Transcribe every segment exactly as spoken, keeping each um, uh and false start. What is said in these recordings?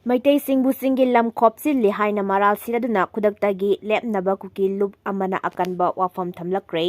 ꯃꯩꯇꯩꯁꯤꯡꯕꯨ ꯆꯤꯡꯒꯤ ꯂꯝ ꯈꯣꯞꯆꯤꯜꯂꯤ ꯍꯥꯏꯅ ꯃꯔꯥꯜ ꯁꯤꯔꯗꯨꯅ ꯈꯨꯗꯛꯇꯒꯤ ꯂꯦꯞꯅꯕ ꯀꯨꯀꯤ ꯂꯨꯞ ꯑꯃꯅ ꯑꯀꯟꯕ ꯋꯥꯐꯝ ꯊꯝꯂꯛꯈ꯭ꯔꯦ꯫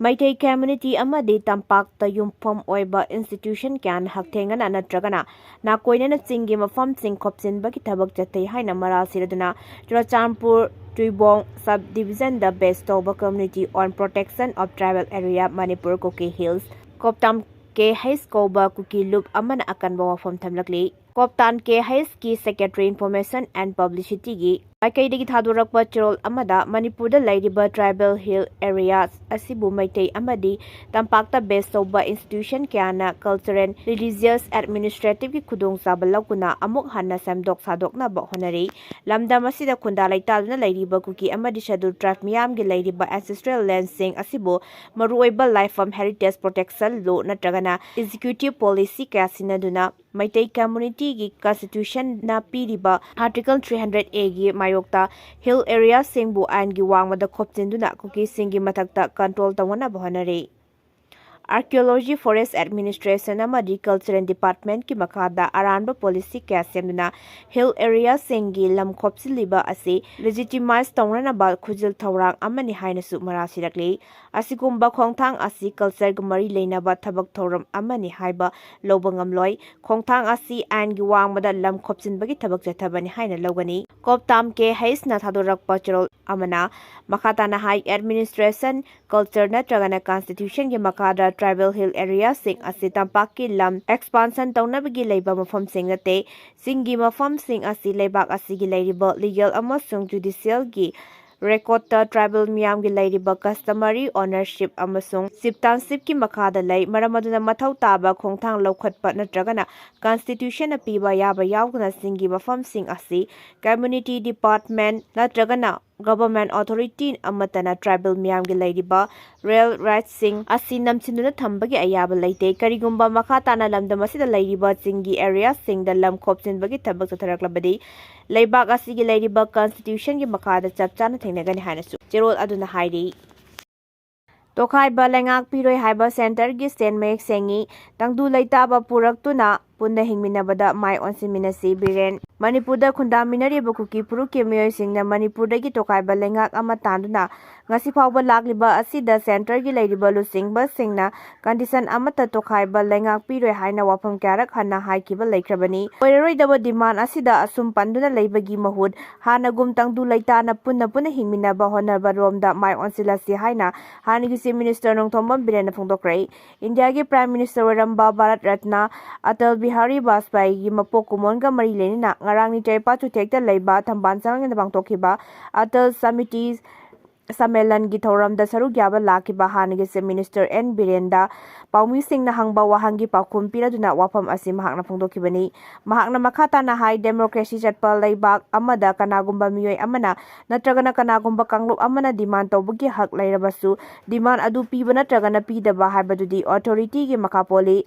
ꯃꯩꯇꯩ ꯀꯝꯃ꯭ꯌꯨꯅꯤꯇꯤ ꯑꯃꯗꯤ ꯇꯝꯄꯥꯛꯇ ꯌꯨꯝꯐꯝ ꯑꯣꯏꯕ ꯏꯟꯁꯇꯤꯇ꯭ꯌꯨꯁꯟ ꯀꯌꯥꯅ ꯍꯛꯊꯦꯡꯅꯅ ꯅꯠꯇ꯭ꯔꯒꯅ ꯅꯥꯀꯣꯏꯅꯅ ꯆꯤꯡꯒꯤ ꯃꯐꯝꯁꯤꯡ ꯈꯣꯞꯆꯤꯟꯕꯒꯤ ꯊꯕꯛ ꯆꯠꯊꯩ ꯍꯥꯏꯅ ꯃꯔꯥꯜ ꯁꯤꯔꯗꯨꯅ ꯆꯨꯔꯆꯥꯟꯄꯨꯔ ꯇꯨꯏꯕꯣꯡ ꯁꯕ ꯗꯤꯕꯤꯖꯟꯗ ꯕꯦꯁ ꯇꯧꯕ Committee on Protection of Tribal Area Manipur Kuki Hills, ꯀꯣꯞꯇꯥꯝ ꯀꯦ ꯍꯩꯁ ꯀꯧꯕ ꯀꯨꯀꯤ ꯂꯨꯞ ꯑꯃꯅ ꯑꯀꯟꯕ ꯋꯥꯐꯝ ꯊꯝꯂꯛꯂꯤ꯫ ꯀꯣꯞꯇꯥꯟ ꯀꯦ ꯍꯩꯁꯀꯤ Secretary Information and Publicityꯒꯤ ꯃꯥꯏꯀꯩꯗꯒꯤ ꯊꯥꯗꯣꯔꯛꯄ ꯆꯦꯔꯣꯜ ꯑꯃꯗ ꯃꯅꯤꯄꯨꯔꯗ ꯂꯩꯔꯤꯕ Tribal Hill Areas ꯑꯁꯤꯕꯨ ꯃꯩꯇꯩ ꯑꯃꯗꯤ ꯇꯝꯄꯥꯛꯇ ꯕꯦꯁ ꯇꯧꯕ ꯏꯟꯁꯇꯤꯇ꯭ꯌꯨꯁꯟ ꯀꯌꯥꯅ cultural, religious, administrativeꯀꯤ ꯈꯨꯗꯣꯡꯆꯥꯕ ꯂꯧꯗꯨꯅ ꯑꯃꯨꯛ ꯍꯟꯅ ꯁꯦꯝꯗꯣꯛ ꯁꯥꯗꯣꯛꯅꯕ ꯍꯣꯠꯅꯔꯤ꯫ ꯂꯝꯗꯝ ꯑꯁꯤꯗ ꯈꯨꯟꯗꯥ ꯂꯩꯇꯥꯗꯨꯅ ꯂꯩꯔꯤꯕ ꯀꯨꯀꯤ ꯑꯃꯗꯤ Scheduled Tribe ꯃꯤꯌꯥꯝꯒꯤ ꯂꯩꯔꯤꯕ ancestral landꯁꯤꯡ ꯑꯁꯤꯕꯨ ꯃꯔꯨꯑꯣꯏꯕ ꯂꯥꯏꯐꯝ heritage protection law ꯅꯠꯇ꯭ꯔꯒꯅ executive policy ꯀꯌꯥ ꯁꯤꯖꯤꯟꯅꯗꯨꯅ ꯃꯩꯇꯩ ꯀꯝꯃ꯭ꯌꯨꯅꯤꯇꯤꯒꯤ constitutionꯅ ꯄꯤꯔꯤꯕ Article three hundred Aꯒꯤ ꯃꯥꯌꯣꯛꯇ hill areaꯁꯤꯡꯕꯨ ꯑꯥꯏꯟꯒꯤ ꯋꯥꯡꯃꯗ ꯈꯣꯞꯆꯤꯟꯗꯨꯅ ꯀꯨꯀꯤꯁꯤꯡꯒꯤ ꯃꯊꯛꯇ control ꯇꯧꯅꯅꯕ ꯍꯣꯠꯅꯔꯤ꯫ Archaeology, Forest Administration ꯑꯃꯗꯤ Cultural Departmentꯀꯤ ꯃꯈꯥꯗ ꯑꯔꯥꯟꯕ policy ꯀꯌꯥ ꯁꯦꯝꯗꯨꯅ hill areaꯁꯤꯡꯒꯤ ꯂꯝ ꯈꯣꯞꯆꯤꯜꯂꯤꯕ ꯑꯁꯤ legitimize ꯇꯧꯅꯅꯕ ꯈꯨꯖꯤꯜ ꯊꯧꯔꯥꯡ ꯑꯃꯅꯤ ꯍꯥꯏꯅꯁꯨ ꯃꯔꯥꯜ ꯁꯤꯔꯛꯂꯤ꯫ ꯑꯁꯤꯒꯨꯝꯕ ꯈꯣꯡꯊꯥꯡ ꯑꯁꯤ cultureꯒ ꯃꯔꯤ ꯂꯩꯅꯕ ꯊꯕꯛ ꯊꯧꯔꯝ ꯑꯃꯅꯤ ꯍꯥꯏꯕ ꯂꯧꯕ ꯉꯝꯂꯣꯏ꯫ ꯈꯣꯡꯊꯥꯡ ꯑꯁꯤ ꯑꯥꯏꯟꯒꯤ ꯋꯥꯡꯃꯗ ꯂꯝ ꯈꯣꯞꯆꯤꯟꯕꯒꯤ ꯊꯕꯛ ꯆꯠꯊꯕꯅꯤ ꯍꯥꯏꯅ ꯂꯧꯒꯅꯤ꯫ ꯀꯣꯞꯇꯥꯝ ꯀꯦ ꯍꯩꯁꯅ ꯊꯥꯗꯣꯔꯛꯄ ꯆꯦꯔꯣꯜ ꯑꯃꯅ ꯃꯈꯥ ꯇꯥꯅ ꯍꯥꯏ, administration, culture ꯅꯠꯇ꯭ꯔꯒꯅ constitutionꯒꯤ ꯃꯈꯥꯗ tribal hill areaꯁꯤꯡ ꯑꯁꯤ ꯇꯝꯄꯥꯛꯀꯤ ꯂꯝ expansion ꯇꯧꯅꯕꯒꯤ ꯂꯩꯕ ꯃꯐꯝꯁꯤꯡ ꯅꯠꯇꯦ꯫ ꯆꯤꯡꯒꯤ ꯃꯐꯝꯁꯤꯡ ꯑꯁꯤ ꯂꯩꯕꯥꯛ ꯑꯁꯤꯒꯤ ꯂꯩꯔꯤꯕ legal ꯑꯃꯁꯨꯡ judicialꯒꯤ recordꯇ tribal ꯃꯤꯌꯥꯝꯒꯤ ꯂꯩꯔꯤꯕ customary ownership ꯑꯃꯁꯨꯡ chieftainshipꯀꯤ ꯃꯈꯥꯗ ꯂꯩ꯫ ꯃꯔꯝ ꯑꯗꯨꯅ ꯃꯊꯧ ꯇꯥꯕ ꯈꯣꯡꯊꯥꯡ ꯂꯧꯈꯠꯄ ꯅꯠꯇ꯭ꯔꯒꯅ constitutionꯅ ꯄꯤꯕ ꯑꯌꯥꯕ ꯌꯥꯎꯗꯅ ꯆꯤꯡꯒꯤ ꯃꯐꯝꯁꯤꯡ ꯑꯁꯤ community department ꯅꯠꯇ꯭ꯔꯒꯅ government authority ꯑꯃꯠꯇꯅ tribal ꯃꯤꯌꯥꯝꯒꯤ ꯂꯩꯔꯤꯕ real rightꯁꯤꯡ ꯑꯁꯤ ꯅꯝꯁꯤꯟꯗꯨꯅ ꯊꯝꯕꯒꯤ ꯑꯌꯥꯕ ꯂꯩꯇꯦ꯫ ꯀꯔꯤꯒꯨꯝꯕ ꯃꯈꯥ ꯇꯥꯅ ꯂꯝꯗꯝ ꯑꯁꯤꯗ ꯂꯩꯔꯤꯕ ꯆꯤꯡꯒꯤ areaꯁꯤꯡꯗ ꯂꯝ ꯈꯣꯞꯆꯤꯟꯕꯒꯤ ꯊꯕꯛ ꯆꯠꯊꯔꯛꯂꯕꯗꯤ ꯂꯩꯕꯥꯛ ꯑꯁꯤꯒꯤ ꯂꯩꯔꯤꯕ constitutionꯒꯤ ꯃꯈꯥꯗ ꯆꯞ ꯆꯥꯅ ꯊꯦꯡꯅꯒꯅꯤ ꯍꯥꯏꯅꯁꯨ ꯆꯦꯔꯣꯜ ꯑꯗꯨꯅ ꯍꯥꯏꯔꯤ꯫ ꯇꯣꯈꯥꯏꯕ ꯂꯩꯉꯥꯛ ꯄꯤꯔꯣꯏ ꯍꯥꯏꯕ centreꯒꯤ stand ꯃꯌꯦꯛ ꯁꯦꯡꯏ꯫ ꯇꯪꯗꯨ ꯂꯩꯇꯥꯕ ꯄꯨꯔꯛꯇꯨꯅ ꯄꯨꯟꯅ ꯍꯤꯡꯃꯤꯟꯅꯕꯗ ꯃꯥꯏ ꯑꯣꯟꯁꯤꯟꯃꯤꯟꯅꯁꯤ꯫ ꯕꯤꯔꯦꯟ꯫ ꯃꯅꯤꯄꯨꯔꯗ ꯈꯨꯟꯗꯥꯃꯤꯟꯅꯔꯤꯕ ꯀꯨꯀꯤ ꯐꯨꯔꯨꯞꯀꯤ ꯃꯤꯑꯣꯏꯁꯤꯡꯅ ꯃꯅꯤꯄꯨꯔꯗꯒꯤ ꯇꯣꯈꯥꯏꯕ ꯂꯩꯉꯥꯛ ꯑꯃ ꯇꯥꯟꯗꯨꯅ ꯉꯁꯤ ꯐꯥꯎꯕ ꯂꯥꯛꯂꯤꯕ ꯑꯁꯤꯗ ꯁꯦꯟꯇꯔꯒꯤ ꯂꯩꯔꯤꯕ ꯂꯨꯆꯤꯡꯕꯁꯤꯡꯅ ꯀꯟꯗꯤꯁꯟ ꯑꯃꯠꯇ ꯇꯣꯈꯥꯏꯕ ꯂꯩꯉꯥꯛ ꯄꯤꯔꯣꯏ ꯍꯥꯏꯅ ꯋꯥꯐꯝ ꯀꯌꯥꯔꯛ ꯍꯟꯅ ꯍꯥꯏꯈꯤꯕ ꯂꯩꯈ꯭ꯔꯕꯅꯤ꯫ ꯑꯣꯏꯔꯔꯣꯏꯗꯕ ꯗꯤꯃꯥꯟ ꯑꯁꯤꯗ ꯑꯁꯨꯝ ꯄꯟꯗꯨꯅ ꯂꯩꯕꯒꯤ ꯃꯍꯨꯠ ꯍꯥꯟꯅꯒꯨꯝ ꯇꯪꯗꯨ ꯂꯩꯇꯥꯅ ꯄꯨꯟꯅ ꯄꯨꯟꯅ ꯍꯤꯡꯃꯤꯟꯅꯕ ꯍꯣꯠꯅꯕꯔꯣꯝꯗ ꯃꯥꯏ ꯑꯣꯟꯁꯤꯜꯂꯁꯤ ꯍꯥꯏꯅ ꯍꯥꯟꯅꯒꯤ ꯆꯤꯐ ꯃꯤꯅꯤꯁꯇꯔ ꯅꯣꯡꯊꯣꯝꯕꯝ ꯕꯤꯔꯦꯟꯅ ꯐꯣꯡꯗꯣꯛꯈ꯭ꯔꯦ꯫ ꯏꯟꯗꯤꯌꯥꯒꯤ ꯄ꯭ꯔꯥꯏꯝ ꯃꯤꯅꯤꯁꯇꯔ ꯑꯣꯏꯔꯝꯕ ꯚꯥꯔꯠ ꯔꯠꯅ ꯑꯇꯜ ꯕꯤꯍꯥꯔꯤ ꯕꯥꯖꯄꯥꯏꯒꯤ ꯃꯄꯣꯛ ꯀꯨꯝꯑꯣꯟꯒ ꯃꯔꯤ ꯂꯩꯅꯅ ꯉꯔꯥꯡ ꯅꯤꯡꯊꯧꯄꯥ ꯆꯨꯊꯦꯛꯇ ꯂꯩꯕ ꯊꯝꯕꯥꯜ ꯆꯥꯉꯝꯗ ꯄꯥꯡꯊꯣꯛꯈꯤꯕ ꯑꯇꯜ ꯁꯃꯤꯇꯤ ꯁꯝꯃꯦꯂꯟꯒꯤ ꯊꯧꯔꯝꯗ ꯁꯔꯨꯛ ꯌꯥꯕ ꯂꯥꯛꯈꯤꯕ ꯍꯥꯟꯅꯒꯤ ꯆꯤꯐ ꯃꯤꯅꯤꯁꯇꯔ ꯑꯦꯟ ꯕꯤꯔꯦꯟꯗ ꯄꯥꯎꯃꯤꯁꯤꯡꯅ ꯍꯪꯕ ꯋꯥꯍꯪꯒꯤ ꯄꯥꯎꯈꯨꯝ ꯄꯤꯔꯗꯨꯅ ꯋꯥꯐꯝ ꯑꯁꯤ ꯃꯍꯥꯛꯅ ꯐꯣꯡꯗꯣꯛꯈꯤꯕꯅꯤ꯫ ꯃꯍꯥꯛꯅ ꯃꯈꯥ ꯇꯥꯅ ꯍꯥꯏ, ꯗꯦꯃꯣꯀ꯭ꯔꯦꯁꯤ ꯆꯠꯄ ꯂꯩꯕꯥꯛ ꯑꯃꯗ ꯀꯅꯥꯒꯨꯝꯕ ꯃꯤꯑꯣꯏ ꯑꯃꯅ ꯅꯠꯇ꯭ꯔꯒꯅ ꯀꯅꯥꯒꯨꯝꯕ ꯀꯥꯡꯂꯨꯞ ꯑꯃꯅ ꯗꯤꯃꯥꯟ ꯇꯧꯕꯒꯤ ꯍꯛ ꯂꯩꯔꯕꯁꯨ, ꯗꯤꯃꯥꯟ ꯑꯗꯨ ꯄꯤꯕ ꯅꯠꯇ꯭ꯔꯒꯅ ꯄꯤꯗꯕ ꯍꯥꯏꯕꯗꯨꯗꯤ ꯑꯣꯊꯣꯔꯤꯇꯤꯒꯤ ꯃꯈꯥ ꯄꯣꯜꯂꯤ꯫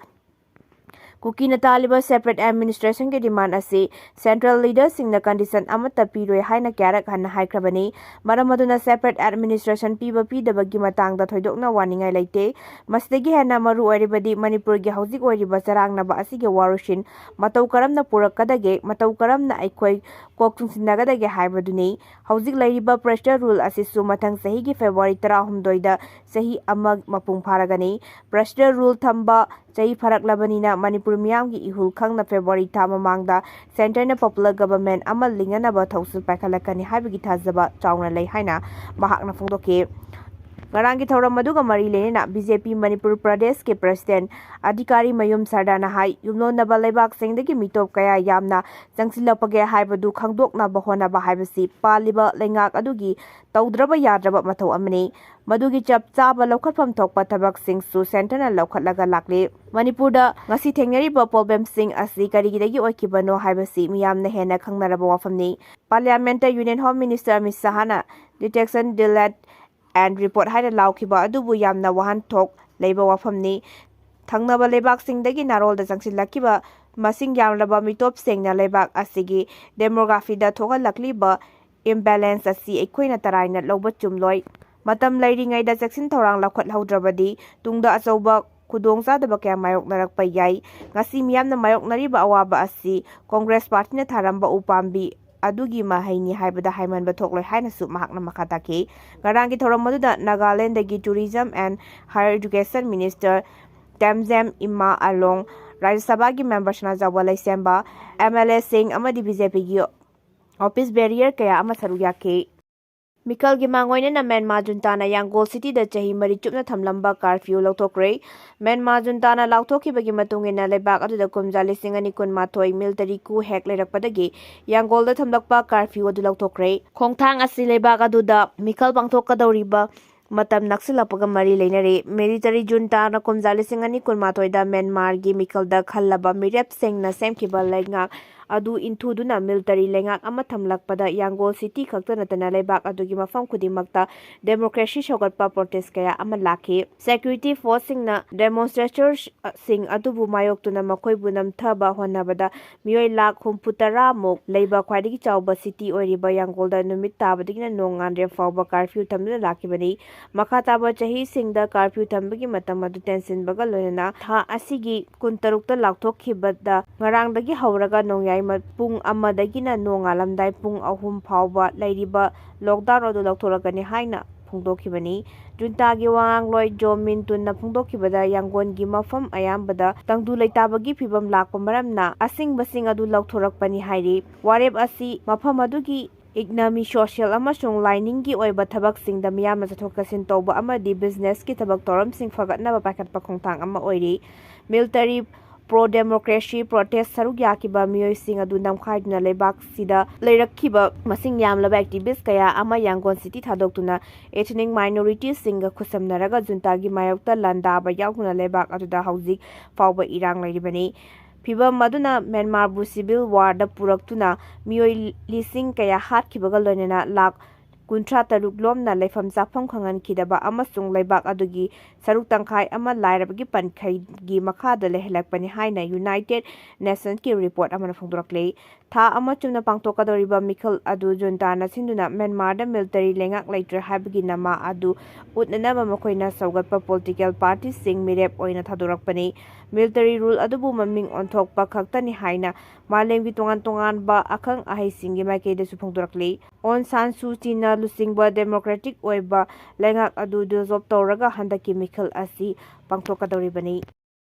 ꯀꯨꯀꯤꯅ ꯇꯥꯜꯂꯤꯕ ꯁꯦꯄꯔꯦꯠ ꯑꯦꯗꯃꯤꯅꯤꯁꯇ꯭ꯔꯦꯁꯟꯒꯤ ꯗꯤꯃꯥꯟ ꯑꯁꯤ ꯁꯦꯟꯇ꯭ꯔꯦꯜ ꯂꯤꯗꯔꯁꯤꯡꯅ ꯀꯟꯗꯤꯁꯟ ꯑꯃꯠꯇ ꯄꯤꯔꯣꯏ ꯍꯥꯏꯅ ꯀꯌꯥꯔꯛ ꯍꯟꯅ ꯍꯥꯏꯈ꯭ꯔꯕꯅꯤ꯫ ꯃꯔꯝ ꯑꯗꯨꯅ ꯁꯦꯄꯔꯦꯠ ꯑꯦꯗꯃꯤꯅꯤꯁꯇ꯭ꯔꯦꯁꯟ ꯄꯤꯕ ꯄꯤꯗꯕꯒꯤ ꯃꯇꯥꯡꯗ ꯊꯣꯏꯗꯣꯛꯅ ꯋꯥꯅꯤꯡꯉꯥꯏ ꯂꯩꯇꯦ꯫ ꯃꯁꯤꯗꯒꯤ ꯍꯦꯟꯅ ꯃꯔꯨ ꯑꯣꯏꯔꯤꯕꯗꯤ ꯃꯅꯤꯄꯨꯔꯒꯤ ꯍꯧꯖꯤꯛ ꯑꯣꯏꯔꯤꯕ ꯆꯔꯥꯡꯅꯕ ꯑꯁꯤꯒꯤ ꯋꯥꯔꯣꯏꯁꯤꯟ ꯃꯇꯧ ꯀꯔꯝꯅ ꯄꯨꯔꯛꯀꯗꯒꯦ, ꯃꯇꯧ ꯀꯔꯝꯅ ꯑꯩꯈꯣꯏ ꯀꯣꯛ ꯆꯨꯡꯁꯤꯟꯅꯒꯗꯒꯦ ꯍꯥꯏꯕꯗꯨꯅꯤ꯫ ꯍꯧꯖꯤꯛ ꯂꯩꯔꯤꯕ ꯄ꯭ꯔꯦꯁꯤꯗꯦꯟ ꯔꯨꯜ ꯑꯁꯤꯁꯨ ꯃꯊꯪ ꯆꯍꯤꯒꯤ ꯐꯦꯕ꯭ꯔꯨꯋꯥꯔꯤ ꯇꯔꯥꯍꯨꯝꯗꯣꯏꯗ ꯆꯍꯤ ꯑꯃ ꯃꯄꯨꯡ ꯐꯥꯔꯒꯅꯤ꯫ ꯄ꯭ꯔꯦꯁꯤꯗꯦꯟ ꯔꯨꯜ ꯊꯝꯕ ꯆꯍꯤ ꯐꯥꯔꯛꯂꯕꯅꯤꯅ ꯃꯅꯤꯄꯨꯔ ꯃꯤꯌꯥꯝꯒꯤ ꯏꯍꯨꯜ ꯈꯪꯅ ꯐꯦꯕ꯭ꯔꯨꯋꯥꯔꯤ ꯊꯥ ꯃꯃꯥꯡꯗ ꯁꯦꯟꯇꯔꯅ ꯄꯣꯄꯨꯂꯔ ꯒꯚꯔꯟꯃꯦꯟꯠ ꯑꯃ ꯂꯤꯡꯅꯅꯕ ꯊꯧꯁꯤꯜ ꯄꯥꯏꯈꯠꯂꯛꯀꯅꯤ ꯍꯥꯏꯕꯒꯤ ꯊꯥꯖꯕ ꯆꯥꯎꯅ ꯂꯩ ꯍꯥꯏꯅ ꯃꯍꯥꯛꯅ ꯐꯣꯡꯗꯣꯛꯈꯤ꯫ ꯉꯔꯥꯡꯒꯤ ꯊꯧꯔꯝ ꯑꯗꯨꯒ ꯃꯔꯤ ꯂꯩꯅꯅ ꯕꯤ ꯖꯦ ꯄꯤ ꯃꯅꯤꯄꯨꯔ ꯄ꯭ꯔꯗꯦꯁꯀꯤ ꯄ꯭ꯔꯦꯁꯤꯗꯦꯟꯠ ꯑꯙꯤꯀꯥꯔꯤ ꯃꯌꯨꯝ ꯁꯔꯗꯥꯅ ꯍꯥꯏ, ꯌꯨꯝꯂꯣꯟꯅꯕ ꯂꯩꯕꯥꯛꯁꯤꯡꯗꯒꯤ ꯃꯤꯇꯣꯞ ꯀꯌꯥ ꯌꯥꯝꯅ ꯆꯪꯁꯤꯜꯂꯛꯄꯒꯦ ꯍꯥꯏꯕꯗꯨ ꯈꯪꯗꯣꯛꯅꯕ ꯍꯣꯠꯅꯕ ꯍꯥꯏꯕꯁꯤ ꯄꯥꯜꯂꯤꯕ ꯂꯩꯉꯥꯛ ꯑꯗꯨꯒꯤ ꯇꯧꯗ꯭ꯔꯕ ꯌꯥꯗ꯭ꯔꯕ ꯃꯊꯧ ꯑꯃꯅꯤ꯫ ꯃꯗꯨꯒꯤ ꯆꯞ ꯆꯥꯕ ꯂꯧꯈꯠꯐꯝ ꯊꯣꯛꯄ ꯊꯕꯛꯁꯤꯡꯁꯨ ꯁꯦꯟꯇꯔꯅ ꯂꯧꯈꯠꯂꯒ ꯂꯥꯛꯂꯤ꯫ ꯃꯅꯤꯄꯨꯔꯗ ꯉꯁꯤ ꯊꯦꯡꯅꯔꯤꯕ ꯄ꯭ꯔꯣꯕ꯭ꯂꯦꯝꯁꯤꯡ ꯑꯁꯤ ꯀꯔꯤꯒꯤꯗꯒꯤ ꯑꯣꯏꯈꯤꯕꯅꯣ ꯍꯥꯏꯕꯁꯤ ꯃꯤꯌꯥꯝꯅ ꯍꯦꯟꯅ ꯈꯪꯅꯔꯕ ꯋꯥꯐꯝꯅꯤ꯫ ꯄꯥꯔꯂꯤꯌꯥꯃꯦꯟꯠꯇ ꯌꯨꯅꯤꯌꯟ ꯍꯣꯝ ꯃꯤꯅꯤꯁꯇꯔ ꯑꯃꯤꯠ ꯁꯍꯥꯅ "Detection, delete and report" ꯍꯥꯏꯅ ꯂꯥꯎꯈꯤꯕ ꯑꯗꯨꯕꯨ ꯌꯥꯝꯅ ꯋꯥꯍꯟꯊꯣꯛ ꯂꯩꯕ ꯋꯥꯐꯝꯅꯤ꯫ ꯊꯪꯅꯕ ꯂꯩꯕꯥꯛꯁꯤꯡꯗꯒꯤ ꯅꯥꯔꯣꯜꯗ ꯆꯪꯁꯤꯜꯂꯛꯈꯤꯕ ꯃꯁꯤꯡ ꯌꯥꯝꯂꯕ ꯃꯤꯇꯣꯞꯁꯤꯡꯅ ꯂꯩꯕꯥꯛ ꯑꯁꯤꯒꯤ ꯗꯦꯃꯣꯒ꯭ꯔꯥꯐꯤꯗ ꯊꯣꯛꯍꯜꯂꯛꯂꯤꯕ ꯏꯝꯕꯦꯂꯦꯟꯁ ꯑꯁꯤ ꯑꯩꯈꯣꯏꯅ ꯇꯔꯥꯏꯅ ꯂꯧꯕ ꯆꯨꯝꯂꯣꯏ꯫ ꯃꯇꯝ ꯂꯩꯔꯤꯉꯩꯗ ꯆꯦꯛꯁꯤꯟ ꯊꯧꯔꯥꯡ ꯂꯧꯈꯠꯍꯧꯗ꯭ꯔꯕꯗꯤ ꯇꯨꯡꯗ ꯑꯆꯧꯕ ꯈꯨꯗꯣꯡꯆꯥꯗꯕ ꯀꯌꯥ ꯃꯥꯌꯣꯛꯅꯔꯛꯄ ꯌꯥꯏ꯫ ꯉꯁꯤ ꯃꯤꯌꯥꯝꯅ ꯃꯥꯌꯣꯛꯅꯔꯤꯕ ꯑꯋꯥꯕ ꯑꯁꯤ ꯀꯣꯡꯒ꯭ꯔꯦꯁ ꯄꯥꯔꯇꯤꯅ ꯊꯥꯔꯝꯕ ꯎꯄꯥꯝꯕꯤ ꯑꯗꯨꯒꯤ ꯃꯍꯩꯅꯤ ꯍꯥꯏꯕꯗ ꯍꯥꯏꯃꯟꯕ ꯊꯣꯛꯂꯣꯏ ꯍꯥꯏꯅꯁꯨ ꯃꯍꯥꯛꯅ ꯃꯈꯥ ꯇꯥꯈꯤ꯫ ꯉꯔꯥꯡꯒꯤ ꯊꯧꯔꯝ ꯑꯗꯨꯗ ꯅꯥꯒꯥꯂꯦꯟꯗꯒꯤ Tourism and Higher Education Minister ꯇꯦꯝꯖꯦꯝ ꯏꯃꯥ ꯑꯂꯣꯡ, ꯔꯥꯖ꯭ꯌ ꯁꯚꯥꯒꯤ member ꯁꯅꯥꯖꯥꯎꯕ ꯂꯩꯁꯦꯝꯕ, MLAꯁꯤꯡ ꯑꯃꯗꯤ BJPꯒꯤ office bearer ꯀꯌꯥ ꯑꯃ ꯁꯔꯨꯛ ꯌꯥꯈꯤ꯫ ꯃꯤꯈꯜꯒꯤ ꯃꯥꯡꯑꯣꯏꯅꯅ ꯃ꯭ꯌꯥꯟꯃꯥꯔ ꯖꯨꯟꯇꯥꯅ ꯌꯥꯡꯒꯣꯜ cityꯗ ꯆꯍꯤ ꯃꯔꯤ ꯆꯨꯞꯅ ꯊꯝꯂꯝꯕ curfew ꯂꯧꯊꯣꯛꯈ꯭ꯔꯦ꯫ ꯃ꯭ꯌꯥꯟꯃꯥꯔ ꯖꯨꯟꯇꯥꯅ ꯂꯥꯎꯊꯣꯛꯈꯤꯕꯒꯤ ꯃꯇꯨꯡ ꯏꯟꯅ ꯂꯩꯕꯥꯛ ꯑꯗꯨꯗ ꯀꯨꯝꯖꯥ ꯂꯤꯁꯤꯡ ꯑꯅꯤ ꯀꯨꯟꯃꯥꯊꯣꯏ military coup ꯍꯦꯛ ꯂꯩꯔꯛꯄꯗꯒꯤ ꯌꯥꯡꯒꯣꯜꯗ ꯊꯝꯂꯛꯄ curfew ꯑꯗꯨ ꯂꯧꯊꯣꯛꯈ꯭ꯔꯦ꯫ ꯈꯣꯡꯊꯥꯡ ꯑꯁꯤ ꯂꯩꯕꯥꯛ ꯑꯗꯨꯗ ꯃꯤꯈꯜ ꯄꯥꯡꯊꯣꯛꯀꯗꯧꯔꯤꯕ ꯃꯇꯝ ꯅꯛꯁꯤꯜꯂꯛꯄꯒ ꯃꯔꯤ ꯂꯩꯅꯔꯤ꯫ Military ꯖꯨꯟꯇꯥꯅ ꯀꯨꯝꯖꯥ ꯂꯤꯁꯤꯡ ꯑꯅꯤ ꯀꯨꯟꯃꯥꯊꯣꯏꯗ ꯃ꯭ꯌꯥꯟꯃꯥꯔꯒꯤ ꯃꯤꯈꯜꯗ ꯈꯜꯂꯕ ꯃꯤꯔꯦꯞꯁꯤꯡꯅ ꯁꯦꯝꯈꯤꯕ ꯂꯩꯉꯥꯛ ꯑꯗꯨ ꯏꯟꯊꯨꯗꯨꯅ military ꯂꯩꯉꯥꯛ ꯑꯃ ꯊꯝꯂꯛꯄꯗ ꯌꯥꯡꯒꯣꯜ city ꯈꯛꯇ ꯅꯠꯇꯅ ꯂꯩꯕꯥꯛ ꯑꯗꯨꯒꯤ ꯃꯐꯝ ꯈꯨꯗꯤꯡꯃꯛꯇ democracy ꯁꯧꯒꯠꯄ protest ꯀꯌꯥ ꯑꯃ ꯂꯥꯛꯈꯤ꯫ Security forceꯁꯤꯡꯅ demonstrators ꯁꯤꯡ ꯑꯗꯨꯕꯨ ꯃꯥꯌꯣꯛꯇꯨꯅ ꯃꯈꯣꯏꯕꯨ ꯅꯝꯊꯕ ꯍꯣꯠꯅꯕꯗ ꯃꯤꯑꯣꯏ ꯂꯥꯈ ꯍꯨꯝꯐꯨ ꯇꯔꯥ ꯃꯨꯛ ꯂꯩꯕ ꯈ꯭ꯋꯥꯏꯗꯒꯤ ꯆꯥꯎꯕ city ꯑꯣꯏꯔꯤꯕ ꯌꯥꯡꯒꯣꯜꯗ ꯅꯨꯃꯤꯠ ꯇꯥꯕꯗꯒꯤꯅ ꯅꯣꯡ ꯉꯥꯟꯗ꯭ꯔꯤꯐꯥꯎꯕ curfew ꯊꯝꯗꯨꯅ ꯂꯥꯛꯈꯤꯕꯅꯤ꯫ ꯃꯈꯥ ꯇꯥꯕ ꯆꯍꯤꯁꯤꯡꯗ curfew ꯊꯝꯕꯒꯤ ꯃꯇꯝ ꯑꯗꯨ ꯇꯦꯟꯁꯤꯟꯕꯒ ꯂꯣꯏꯅꯅ ꯊꯥ ꯑꯁꯤꯒꯤ ꯀꯨꯟꯇꯔꯨꯛꯇ ꯂꯥꯎꯊꯣꯛꯈꯤꯕꯗ ꯉꯔꯥꯡꯗꯒꯤ ꯍꯧꯔꯒ ꯅꯣꯡꯌꯥꯏ ꯃ-, ꯄꯨꯡ ꯑꯃꯗꯒꯤꯅ ꯅꯣꯡꯉꯥꯜꯂꯝꯗꯥꯏ ꯄꯨꯡ ꯑꯍꯨꯝ ꯐꯥꯎꯕ ꯂꯩꯔꯤꯕ lockdown ꯑꯗꯨ ꯂꯧꯊꯣꯔꯛꯀꯅꯤ ꯍꯥꯏꯅ ꯐꯣꯡꯗꯣꯛꯈꯤꯕꯅꯤ꯫ ꯖꯨꯟꯇꯥꯒꯤ ꯋꯥꯉꯥꯡꯂꯣꯏ ꯖꯣ ꯃꯤꯟ ꯇꯨꯟꯅ ꯐꯣꯡꯗꯣꯛꯈꯤꯕꯗ, ꯌꯥꯡꯒꯣꯟꯒꯤ ꯃꯐꯝ ꯑꯌꯥꯝꯕꯗ ꯇꯪꯗꯨ ꯂꯩꯇꯥꯕꯒꯤ ꯐꯤꯕꯝ ꯂꯥꯛꯄ ꯃꯔꯝꯅ ꯑꯁꯤꯡꯕꯁꯤꯡ ꯑꯗꯨ ꯂꯧꯊꯣꯔꯛꯄꯅꯤ ꯍꯥꯏꯔꯤ꯫ ꯋꯥꯔꯦꯞ ꯑꯁꯤ ꯃꯐꯝ ꯑꯗꯨꯒꯤ economy, social ꯑꯃꯁꯨꯡ ꯂꯥꯏꯅꯤꯡꯒꯤ ꯑꯣꯏꯕ ꯊꯕꯛꯁꯤꯡꯗ ꯃꯤꯌꯥꯝꯅ ꯆꯠꯊꯣꯛ ꯆꯠꯁꯤꯟ ꯇꯧꯕ ꯑꯃꯗꯤ businessꯀꯤ ꯊꯕꯛ ꯊꯧꯔꯝꯁꯤꯡ ꯐꯒꯠꯅꯕ ꯄꯥꯏꯈꯠꯄ ꯈꯣꯡꯊꯥꯡ ꯑꯃ ꯑꯣꯏꯔꯤ꯫ Military pro-democracy protest ꯁꯔꯨꯛ ꯌꯥꯈꯤꯕ ꯃꯤꯑꯣꯏꯁꯤꯡ ꯑꯗꯨ ꯅꯝꯈꯥꯏꯗꯨꯅ ꯂꯩꯕꯥꯛꯁꯤꯗ ꯂꯩꯔꯛꯈꯤꯕ ꯃꯁꯤꯡ ꯌꯥꯝꯂꯕ activist ꯀꯌꯥ ꯑꯃ ꯌꯥꯡꯒꯣꯟ city ꯊꯥꯗꯣꯛꯇꯨꯅ ethnic minorityꯁꯤꯡꯒ ꯈꯨꯠꯁꯝꯅꯔꯒ ꯖꯨꯟꯇꯥꯒꯤ ꯃꯥꯌꯣꯛꯇ ꯂꯥꯟꯗꯥꯕ ꯌꯥꯎꯗꯨꯅ ꯂꯩꯕꯥꯛ ꯑꯗꯨꯗ ꯍꯧꯖꯤꯛ ꯐꯥꯎꯕ ꯏꯔꯥꯡ ꯂꯩꯔꯤꯕꯅꯤ꯫ ꯐꯤꯚꯝ ꯑꯗꯨꯅ ꯃ꯭ꯌꯥꯟꯃꯥꯔꯕꯨ civil warꯗ ꯄꯨꯔꯛꯇꯨꯅ ꯃꯤꯑꯣꯏ ꯂꯤꯁꯤꯡ ꯀꯌꯥ ꯍꯥꯠꯈꯤꯕꯒ ꯂꯣꯏꯅꯅ ꯂꯥꯈ ꯀꯨꯟꯊ꯭ꯔꯥ ꯇꯔꯨꯛ ꯂꯣꯝꯅ ꯂꯩꯐꯝ ꯆꯥꯐꯝ ꯈꯪꯍꯟꯈꯤꯗꯕ ꯑꯃꯁꯨꯡ ꯂꯩꯕꯥꯛ ꯑꯗꯨꯒꯤ ꯁꯔꯨꯛ ꯇꯪꯈꯥꯏ ꯑꯃ ꯂꯥꯏꯔꯕꯒꯤ ꯄꯟꯈꯩꯒꯤ ꯃꯈꯥꯗ ꯂꯩꯍꯜꯂꯛꯄꯅꯤ ꯍꯥꯏꯅ United Nations ꯀꯤ report ꯑꯃꯅ ꯐꯣꯡꯗꯣꯔꯛꯂꯤ꯫ ꯊꯥ ꯑꯃ ꯆꯨꯞꯅ ꯄꯥꯡꯊꯣꯛꯀꯗꯧꯔꯤꯕ ꯃꯤꯈꯜ ꯑꯗꯨ ꯖꯨꯟꯇꯥꯅ ꯁꯤꯟꯗꯨꯅ ꯃ꯭ꯌꯥꯟꯃꯥꯔꯗ military ꯂꯩꯉꯥꯛ ꯂꯩꯇ꯭ꯔꯦ ꯍꯥꯏꯕꯒꯤ ꯅꯃꯥ ꯑꯗꯨ ꯎꯠꯅꯅꯕ ꯃꯈꯣꯏꯅ ꯁꯧꯒꯠꯄ political party ꯁꯤꯡ ꯃꯤꯔꯦꯞ ꯑꯣꯏꯅ ꯊꯥꯗꯣꯔꯛꯄꯅꯤ꯫ Military rule ꯑꯗꯨꯕꯨ ꯃꯃꯤꯡ ꯑꯣꯟꯊꯣꯛꯄ ꯈꯛꯇꯅꯤ ꯍꯥꯏꯅ ꯃꯥꯂꯦꯝꯒꯤ ꯇꯣꯉꯥꯟ ꯇꯣꯉꯥꯟꯕ ꯑꯈꯪ ꯑꯍꯩꯁꯤꯡꯒꯤ ꯃꯥꯏꯀꯩꯗꯁꯨ ꯐꯣꯡꯗꯣꯔꯛꯂꯤ꯫ ꯑꯣꯟ ꯁꯥꯟ ꯁꯨ ꯆꯤꯅ ꯂꯨꯆꯤꯡꯕ democratic ꯑꯣꯏꯕ ꯂꯩꯉꯥꯛ ꯑꯗꯨ dissolve ꯇꯧꯔꯒ ꯍꯟꯗꯛꯀꯤ ꯃꯤꯈꯜ ꯑꯁꯤ ꯄꯥꯡꯊꯣꯛꯀꯗꯧꯔꯤꯕꯅꯤ꯫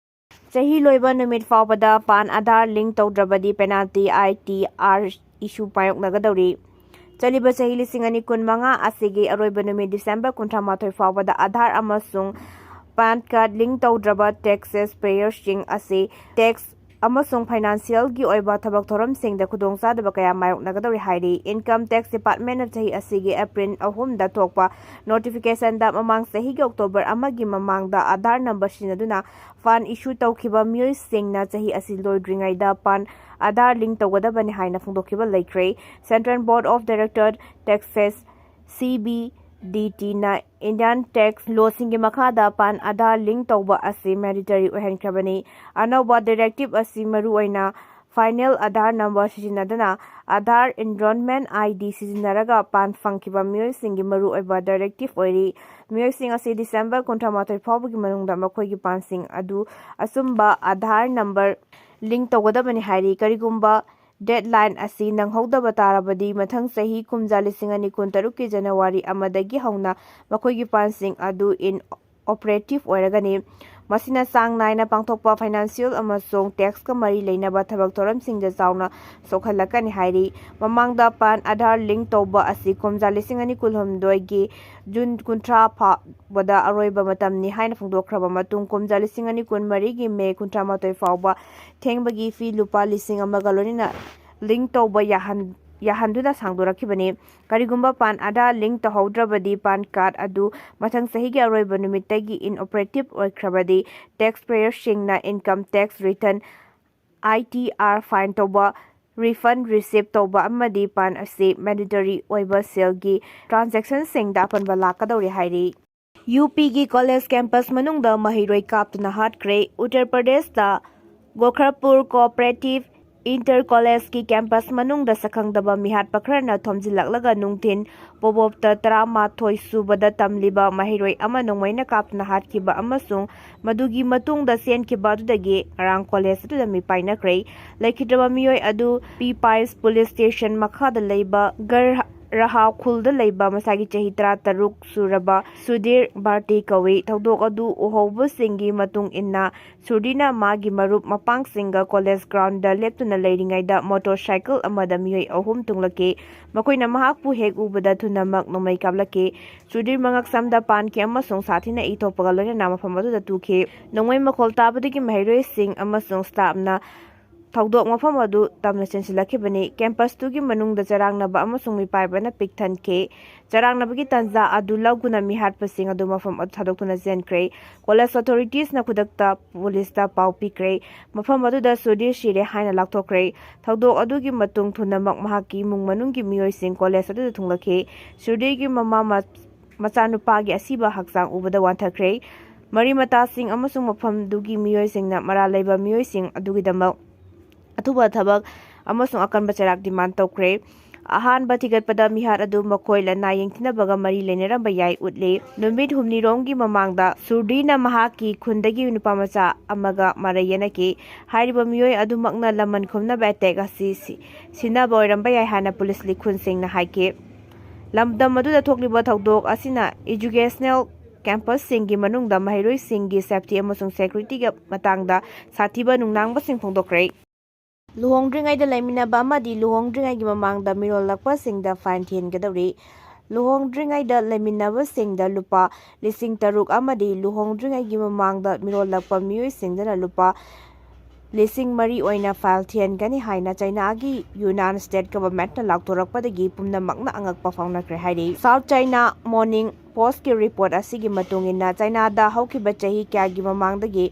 ꯆꯍꯤ ꯂꯣꯏꯕ ꯅꯨꯃꯤꯠ ꯐꯥꯎꯕꯗ PAN Aadhaar link ꯇꯧꯗ꯭ꯔꯕꯗꯤ penalty I T R issue ꯃꯥꯌꯣꯛꯅꯒꯗꯧꯔꯤ꯫ ꯆꯠꯂꯤꯕ ꯆꯍꯤ ꯂꯤꯁꯤꯡ ꯑꯅꯤ ꯀꯨꯟꯃꯉꯥ ꯑꯁꯤꯒꯤ ꯑꯔꯣꯏꯕ ꯅꯨꯃꯤꯠ December ꯀꯨꯟꯊ꯭ꯔꯥ ꯃꯥꯊꯣꯏ ꯐꯥꯎꯕꯗ Aadhaar ꯑꯃꯁꯨꯡ PAN card link ꯇꯧꯗ꯭ꯔꯕ taxes payer ꯁꯤꯡ ꯑꯁꯤ tax ꯑꯃꯁꯨꯡ financial ꯒꯤ ꯑꯣꯏꯕ ꯊꯕꯛ ꯊꯧꯔꯝꯁꯤꯡꯗ ꯈꯨꯗꯣꯡꯆꯥꯗꯕ ꯀꯌꯥ ꯃꯥꯌꯣꯛꯅꯒꯗꯧꯔꯤ ꯍꯥꯏꯔꯤ꯫ Income Tax Department ꯅ ꯆꯍꯤ ꯑꯁꯤꯒꯤ April ꯑꯍꯨꯝꯗ ꯊꯣꯛꯄ notification ꯗ ꯃꯃꯥꯡ ꯆꯍꯤꯒꯤ October ꯑꯃꯒꯤ ꯃꯃꯥꯡꯗ Aadhaar number ꯁꯤꯖꯤꯟꯅꯗꯨꯅ PAN issue ꯇꯧꯈꯤꯕ ꯃꯤꯑꯣꯏꯁꯤꯡꯅ ꯆꯍꯤ ꯑꯁꯤ ꯂꯣꯏꯗ꯭ꯔꯤꯉꯩꯗ PAN Aadhaar link ꯇꯧꯒꯗꯕꯅꯤ ꯍꯥꯏꯅ ꯐꯣꯡꯗꯣꯛꯈꯤꯕ ꯂꯩꯈ꯭ꯔꯦ꯫ Central Board of Director Taxes, C B D T ꯅ Indian tax law ꯁꯤꯡꯒꯤ ꯃꯈꯥꯗ PAN Aadhaar link ꯇꯧꯕ ꯑꯁꯤ mandatory ꯑꯣꯏꯍꯟꯈ꯭ꯔꯕꯅꯤ꯫ ꯑꯅꯧꯕ directive ꯑꯁꯤ ꯃꯔꯨꯑꯣꯏꯅ final Aadhaar number ꯁꯤꯖꯤꯟꯅꯗꯨꯅ Aadhaar enrollment I D ꯁꯤꯖꯤꯟꯅꯔꯒ PAN ꯐꯪꯈꯤꯕ ꯃꯤꯑꯣꯏꯁꯤꯡꯒꯤ ꯃꯔꯨꯑꯣꯏꯕ directive ꯑꯣꯏꯔꯤ꯫ ꯃꯤꯑꯣꯏꯁꯤꯡ ꯑꯁꯤ December ꯀꯨꯟꯊ꯭ꯔꯥ ꯃꯥꯊꯣꯏ ꯐꯥꯎꯕꯒꯤ ꯃꯅꯨꯡꯗ ꯃꯈꯣꯏꯒꯤ PAN ꯁꯤꯡ ꯑꯗꯨ ꯑꯆꯨꯝꯕ Aadhaar number link ꯇꯧꯒꯗꯕꯅꯤ ꯍꯥꯏꯔꯤ꯫ ꯀꯔꯤꯒꯨꯝꯕ deadline ꯑꯁꯤ ꯅꯪꯍꯧꯗꯕ ꯇꯥꯔꯕꯗꯤ, ꯃꯊꯪ ꯆꯍꯤ ꯀꯨꯝꯖꯥ ꯂꯤꯁꯤꯡ ꯑꯅꯤ ꯀꯨꯟꯇꯔꯨꯛꯀꯤ January ꯑꯃꯗꯒꯤ ꯍꯧꯅ ꯃꯈꯣꯏꯒꯤ PAN ꯁꯤꯡ ꯑꯗꯨ inoperative ꯑꯣꯏꯔꯒꯅꯤ꯫ ꯃꯁꯤꯅ ꯆꯥꯡ ꯅꯥꯏꯅ ꯄꯥꯡꯊꯣꯛꯄ financial ꯑꯃꯁꯨꯡ tax ꯀ ꯃꯔꯤ ꯂꯩꯅꯕ ꯊꯕꯛ ꯊꯧꯔꯝꯁꯤꯡꯗ ꯆꯥꯎꯅ ꯁꯣꯛꯍꯜꯂꯛꯀꯅꯤ ꯍꯥꯏꯔꯤ꯫ ꯃꯃꯥꯡꯗ PAN Aadhaar link ꯇꯧꯕ ꯑꯁꯤ ꯀꯨꯝꯖꯥ ꯂꯤꯁꯤꯡ ꯑꯅꯤ ꯀꯨꯟꯍꯨꯝꯗꯣꯏꯒꯤ June ꯀꯨꯟꯊ꯭ꯔꯥ ꯐꯥꯎꯕꯗ ꯑꯔꯣꯏꯕ ꯃꯇꯝꯅꯤ ꯍꯥꯏꯅ ꯐꯣꯡꯗꯣꯛꯈ꯭ꯔꯕ ꯃꯇꯨꯡ, ꯀꯨꯝꯖꯥ ꯂꯤꯁꯤꯡ ꯑꯅꯤ ꯀꯨꯟꯃꯔꯤꯒꯤ May ꯀꯨꯟꯊ꯭ꯔꯥ ꯃꯥꯊꯣꯏ ꯐꯥꯎꯕ ꯊꯦꯡꯕꯒꯤ fee ꯂꯨꯄꯥ ꯂꯤꯁꯤꯡ ꯑꯃꯒ ꯂꯣꯏꯅꯅ link ꯇꯧꯕ ꯌꯥꯍꯟ-, ꯌꯥꯍꯟꯗꯨꯅ ꯁꯥꯡꯗꯣꯔꯛꯈꯤꯕꯅꯤ꯫ ꯀꯔꯤꯒꯨꯝꯕ PAN Aadhaar link ꯇꯧꯍꯧꯗ꯭ꯔꯕꯗꯤ, PAN card ꯑꯗꯨ ꯃꯊꯪ ꯆꯍꯤꯒꯤ ꯑꯔꯣꯏꯕ ꯅꯨꯃꯤꯠꯇꯒꯤ inoperative ꯑꯣꯏꯈ꯭ꯔꯕꯗꯤ, taxpayer ꯁꯤꯡꯅ income tax return, I T R, file ꯇꯧꯕ refund receive ꯇꯧꯕ ꯑꯃꯗꯤ ꯄꯥꯟ ꯑꯁꯤ mandatory ꯑꯣꯏꯕ ꯁꯦꯜꯒꯤ transactionꯁꯤꯡꯗ ꯑꯄꯟꯕ ꯂꯥꯛꯀꯗꯧꯔꯤ ꯍꯥꯏꯔꯤ꯫ ꯌꯨ ꯄꯤꯒꯤ ꯀꯣꯂꯦꯖ ꯀꯦꯝꯄꯁ ꯃꯅꯨꯡꯗ ꯃꯍꯩꯔꯣꯏ ꯀꯥꯞꯇꯨꯅ ꯍꯥꯠꯈ꯭ꯔꯦ꯫ ꯎꯠꯇꯔ ꯄ꯭ꯔꯗꯦꯁꯇ ꯒꯣꯈ꯭ꯔꯄꯨꯔ ꯀꯣꯑꯣꯄꯔꯦꯇꯤꯚ ꯏꯟꯇꯔ ꯀꯣꯂꯦꯖꯀꯤ ꯀꯦꯝꯄꯁ ꯃꯅꯨꯡꯗ ꯁꯛꯈꯪꯗꯕ ꯃꯤꯍꯥꯠꯄ ꯈꯔꯅ ꯊꯣꯝꯖꯤꯜꯂꯛꯂꯒ ꯅꯨꯡꯊꯤꯟ ꯄꯣꯕꯣꯞꯇ ꯇꯔꯥꯃꯥꯊꯣꯏ ꯁꯨꯕꯗ ꯇꯝꯂꯤꯕ ꯃꯍꯩꯔꯣꯏ ꯑꯃ ꯅꯣꯡꯃꯩꯅ ꯀꯥꯞꯇꯨꯅ ꯍꯥꯠꯈꯤꯕ ꯑꯃꯁꯨꯡ ꯃꯗꯨꯒꯤ ꯃꯇꯨꯡꯗ ꯆꯦꯟꯈꯤꯕ ꯑꯗꯨꯗꯒꯤ ꯉꯔꯥꯡ ꯀꯣꯂꯦꯖ ꯑꯗꯨꯗ ꯃꯤꯄꯥꯏꯅꯈ꯭ꯔꯦ꯫ ꯂꯩꯈꯤꯗ꯭ꯔꯕ ꯃꯤꯑꯣꯏ ꯑꯗꯨ ꯄꯤ ꯄꯥꯏꯁ ꯄꯨꯂꯤꯁ ꯁ꯭ꯇꯦꯁꯟ ꯃꯈꯥꯗ ꯂꯩꯕ ꯒꯔ ꯔꯍꯥ ꯈꯨꯜꯗ ꯂꯩꯕ ꯃꯁꯥꯒꯤ ꯆꯍꯤ ꯇꯔꯥꯇꯔꯨꯛ ꯁꯨꯔꯕ ꯁꯨꯙꯤꯔ ꯚꯥꯔꯇꯤ ꯀꯧꯏ꯫ ꯊꯧꯗꯣꯛ ꯑꯗꯨ ꯎꯍꯧꯕꯁꯤꯡꯒꯤ ꯃꯇꯨꯡ ꯏꯟꯅ, ꯁꯨꯙꯤꯔꯅ ꯃꯥꯒꯤ ꯃꯔꯨꯞ ꯃꯄꯥꯡꯁꯤꯡꯒ ꯀꯣꯂꯦꯖ ꯒ꯭ꯔꯥꯎꯟꯗ ꯂꯦꯞꯇꯨꯅ ꯂꯩꯔꯤꯉꯩꯗ ꯃꯣꯇꯣꯔ ꯁꯥꯏꯀꯜ ꯑꯃꯗ ꯃꯤꯑꯣꯏ ꯑꯍꯨꯝ ꯊꯨꯡꯂꯛꯈꯤ꯫ ꯃꯈꯣꯏꯅ ꯃꯍꯥꯛꯄꯨ ꯍꯦꯛ ꯎꯕꯗ ꯊꯨꯅꯃꯛ ꯅꯣꯡꯃꯩ ꯀꯥꯞꯂꯛꯈꯤ꯫ ꯁꯨꯙꯤꯔ ꯃꯉꯛꯁꯝꯗ ꯄꯥꯟꯈꯤ ꯑꯃꯁꯨꯡ ꯁꯥꯊꯤꯅ ꯏ ꯊꯣꯛꯄꯒ ꯂꯣꯏꯅꯅ ꯃꯐꯝ ꯑꯗꯨꯗ ꯇꯨꯈꯤ꯫ ꯅꯣꯡꯃꯩ ꯃꯈꯣꯜ ꯇꯥꯕꯗꯒꯤ ꯃꯍꯩꯔꯣꯏꯁꯤꯡ ꯑꯃꯁꯨꯡ ꯁ꯭ꯇꯥꯐꯅ ꯊꯧꯗꯣꯛ ꯃꯐꯝ ꯑꯗꯨ ꯇꯝꯅ ꯆꯦꯟꯁꯤꯜꯂꯛꯈꯤꯕꯅꯤ꯫ ꯀꯦꯝꯄꯁꯇꯨꯒꯤ ꯃꯅꯨꯡꯗ ꯆꯔꯥꯡꯅꯕ ꯑꯃꯁꯨꯡ ꯃꯤꯄꯥꯏꯕꯅ ꯄꯤꯛ ꯊꯟꯈꯤ꯫ ꯆꯔꯥꯡꯅꯕꯒꯤ ꯇꯥꯟꯖꯥ ꯑꯗꯨ ꯂꯧꯗꯨꯅ ꯃꯤꯍꯥꯠꯄꯁꯤꯡ ꯑꯗꯨ ꯃꯐꯝ ꯑꯗꯨ ꯊꯥꯗꯣꯛꯇꯨꯅ ꯆꯦꯟꯈ꯭ꯔꯦ꯫ ꯀꯣꯂꯦꯖ ꯑꯣꯊꯣꯔꯤꯇꯤꯁꯅ ꯈꯨꯗꯛꯇ ꯄꯨꯂꯤꯁꯇ ꯄꯥꯎ ꯄꯤꯈ꯭ꯔꯦ꯫ ꯃꯐꯝ ꯑꯗꯨꯗ ꯁꯨꯙꯤꯔ ꯁꯤꯔꯦ ꯍꯥꯏꯅ ꯂꯥꯎꯊꯣꯛꯈ꯭ꯔꯦ꯫ ꯊꯧꯗꯣꯛ ꯑꯗꯨꯒꯤ ꯃꯇꯨꯡ ꯊꯨꯅꯃꯛ ꯃꯍꯥꯛꯀꯤ ꯏꯃꯨꯡ ꯃꯅꯨꯡꯒꯤ ꯃꯤꯑꯣꯏꯁꯤꯡ ꯀꯣꯂꯦꯖ ꯑꯗꯨꯗ ꯊꯨꯡꯂꯛꯈꯤ꯫ ꯁꯨꯙꯤꯔꯒꯤ ꯃꯃꯥ ꯃ-, ꯃꯆꯥꯅꯨꯄꯥꯒꯤ ꯑꯁꯤꯕ ꯍꯛꯆꯥꯡ ꯎꯕꯗ ꯋꯥꯟꯊꯈ꯭ꯔꯦ꯫ ꯃꯔꯤ ꯃꯇꯥꯁꯤꯡ ꯑꯃꯁꯨꯡ ꯃꯐꯝꯗꯨꯒꯤ ꯃꯤꯑꯣꯏꯁꯤꯡꯅ ꯃꯔꯥꯜ ꯂꯩꯕ ꯃꯤꯑꯣꯏꯁꯤꯡ ꯑꯗꯨꯒꯤꯗꯃꯛ ꯑꯊꯨꯕ ꯊꯕꯛ ꯑꯃꯁꯨꯡ ꯑꯀꯟꯕ ꯆꯩꯔꯥꯛ ꯗꯤꯃꯥꯟ ꯇꯧꯈ꯭ꯔꯦ꯫ ꯑꯍꯥꯟꯕ ꯊꯤꯒꯠꯄꯗ ꯃꯤꯍꯥꯠ ꯑꯗꯨ ꯃꯈꯣꯏ ꯂꯅꯥꯏ ꯌꯦꯡꯊꯤꯅꯕꯒ ꯃꯔꯤ ꯂꯩꯅꯔꯝꯕ ꯌꯥꯏ ꯎꯠꯂꯤ꯫ ꯅꯨꯃꯤꯠ ꯍꯨꯝꯅꯤꯔꯣꯝꯒꯤ ꯃꯃꯥꯡꯗ ꯁꯨꯙꯤꯔꯅ ꯃꯍꯥꯛꯀꯤ ꯈꯨꯟꯗꯒꯤ ꯅꯨꯄꯥ ꯃꯆꯥ ꯑꯃꯒ ꯃꯔꯩ ꯌꯦꯠꯅꯈꯤ꯫ ꯍꯥꯏꯔꯤꯕ ꯃꯤꯑꯣꯏ ꯑꯗꯨꯃꯛꯅ ꯂꯃꯟ ꯈꯨꯝꯅꯕ ꯑꯦꯇꯦꯛ ꯑꯁꯤ ꯁꯤ-, ꯁꯤꯟꯅꯕ ꯑꯣꯏꯔꯝꯕ ꯌꯥꯏ ꯍꯥꯏꯅ ꯄꯨꯂꯤꯁ ꯂꯤꯈꯨꯟꯁꯤꯡꯅ ꯍꯥꯏꯈꯤ꯫ ꯂꯝꯗꯝ ꯑꯗꯨꯗ ꯊꯣꯛꯂꯤꯕ ꯊꯧꯗꯣꯛ ꯑꯁꯤꯅ educational campusꯁꯤꯡꯒꯤ ꯃꯅꯨꯡꯗ ꯃꯍꯩꯔꯣꯏꯁꯤꯡꯒꯤ safety ꯑꯃꯁꯨꯡ securityꯒꯤ ꯃꯇꯥꯡꯗ ꯁꯥꯊꯤꯕ ꯅꯨꯡꯅꯥꯡꯕꯁꯤꯡ ꯐꯣꯡꯗꯣꯛꯈ꯭ꯔꯦ꯫ ꯂꯨꯍꯣꯡꯗ꯭ꯔꯤꯉꯩꯗ ꯂꯩꯃꯤꯟꯅꯕ ꯑꯃꯗꯤ ꯂꯨꯍꯣꯡꯗ꯭ꯔꯤꯉꯩꯒꯤ ꯃꯃꯥꯡꯗ ꯃꯤꯔꯣꯜꯂꯛꯄꯁꯤꯡꯗ fine ꯊꯤꯍꯟꯒꯗꯧꯔꯤ꯫ ꯂꯨꯍꯣꯡꯗ꯭ꯔꯤꯉꯩꯗ ꯂꯩꯃꯤꯟꯅꯕꯁꯤꯡꯗ ꯂꯨꯄꯥ ꯂꯤꯁꯤꯡ ꯇꯔꯨꯛ ꯑꯃꯗꯤ ꯂꯨꯍꯣꯡꯗ꯭ꯔꯤꯉꯩꯒꯤ ꯃꯃꯥꯡꯗ ꯃꯤꯔꯣꯜꯂꯛꯄ ꯃꯤꯑꯣꯏꯁꯤꯡꯗꯅ ꯂꯨꯄꯥ ꯂꯤꯁꯤꯡ ꯃꯔꯤ ꯑꯣꯏꯅ ꯐꯥꯏꯜ ꯊꯤꯍꯟꯒꯅꯤ ꯍꯥꯏꯅ ꯆꯩꯅꯥꯒꯤ ꯌꯨꯅꯥꯟ ꯁ꯭ꯇꯦꯠ ꯒꯚꯔꯟꯃꯦꯟꯠꯅ ꯂꯥꯎꯊꯣꯔꯛꯄꯗꯒꯤ ꯄꯨꯝꯅꯃꯛꯅ ꯑꯉꯛꯄ ꯐꯥꯎꯅꯈ꯭ꯔꯦ ꯍꯥꯏꯔꯤ꯫ ꯁꯥꯎꯠ ꯆꯥꯏꯅꯥ ꯃꯣꯔꯅꯤꯡ ꯄꯣꯁ꯭ꯠꯀꯤ ꯔꯤꯄꯣꯔꯠ ꯑꯁꯤꯒꯤ ꯃꯇꯨꯡ ꯏꯟꯅ, ꯆꯥꯏꯅꯥꯗ ꯍꯧꯈꯤꯕ ꯆꯍꯤ ꯀꯌꯥꯒꯤ ꯃꯃꯥꯡꯗꯒꯤ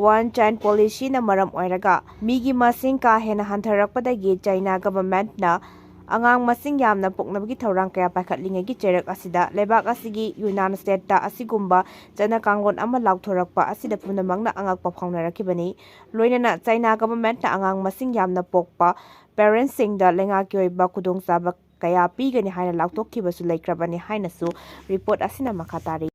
ꯋꯥꯟ ꯆꯥꯏꯜ ꯄꯣꯂꯤꯁꯤꯅ ꯃꯔꯝ ꯑꯣꯏꯔꯒ ꯃꯤꯒꯤ ꯃꯁꯤꯡ ꯀꯥ ꯍꯦꯟꯅ ꯍꯟꯊꯔꯛꯄꯗꯒꯤ ꯆꯥꯏꯅꯥ ꯒꯚꯔꯟꯃꯦꯟꯠꯅ ꯑꯉꯥꯡ ꯃꯁꯤꯡ ꯌꯥꯝꯅ ꯄꯣꯛꯅꯕꯒꯤ ꯊꯧꯔꯥꯡ ꯀꯌꯥ ꯄꯥꯏꯈꯠꯂꯤꯉꯩꯒꯤ ꯆꯩꯔꯛ ꯑꯁꯤꯗ ꯂꯩꯕꯥꯛ ꯑꯁꯤꯒꯤ ꯌꯨꯅꯥꯟ ꯁ꯭ꯇꯦꯠꯇ ꯑꯁꯤꯒꯨꯝꯕ ꯆꯠꯅ ꯀꯥꯡꯂꯣꯟ ꯑꯃ ꯂꯥꯎꯊꯣꯔꯛꯄ ꯑꯁꯤꯗ ꯄꯨꯝꯅꯃꯛꯅ ꯑꯉꯛꯄ ꯐꯥꯎꯅꯔꯛꯈꯤꯕꯅꯤ꯫ ꯂꯣꯏꯅꯅ ꯆꯥꯏꯅꯥ ꯒꯚꯔꯟꯃꯦꯟꯠꯅ ꯑꯉꯥꯡ ꯃꯁꯤꯡ ꯌꯥꯝꯅ ꯄꯣꯛꯄ ꯄꯦꯔꯦꯟꯠꯁꯤꯡꯗ ꯂꯩꯉꯥꯛꯀꯤ ꯑꯣꯏꯕ ꯈꯨꯗꯣꯡꯆꯥꯕ ꯀꯌꯥ ꯄꯤꯒꯅꯤ ꯍꯥꯏꯅ ꯂꯥꯎꯊꯣꯛꯈꯤꯕꯁꯨ ꯂꯩꯈ꯭ꯔꯕꯅꯤ ꯍꯥꯏꯅꯁꯨ ꯔꯤꯄꯣꯔꯠ ꯑꯁꯤꯅ ꯃꯈꯥ ꯇꯥꯔꯤ꯫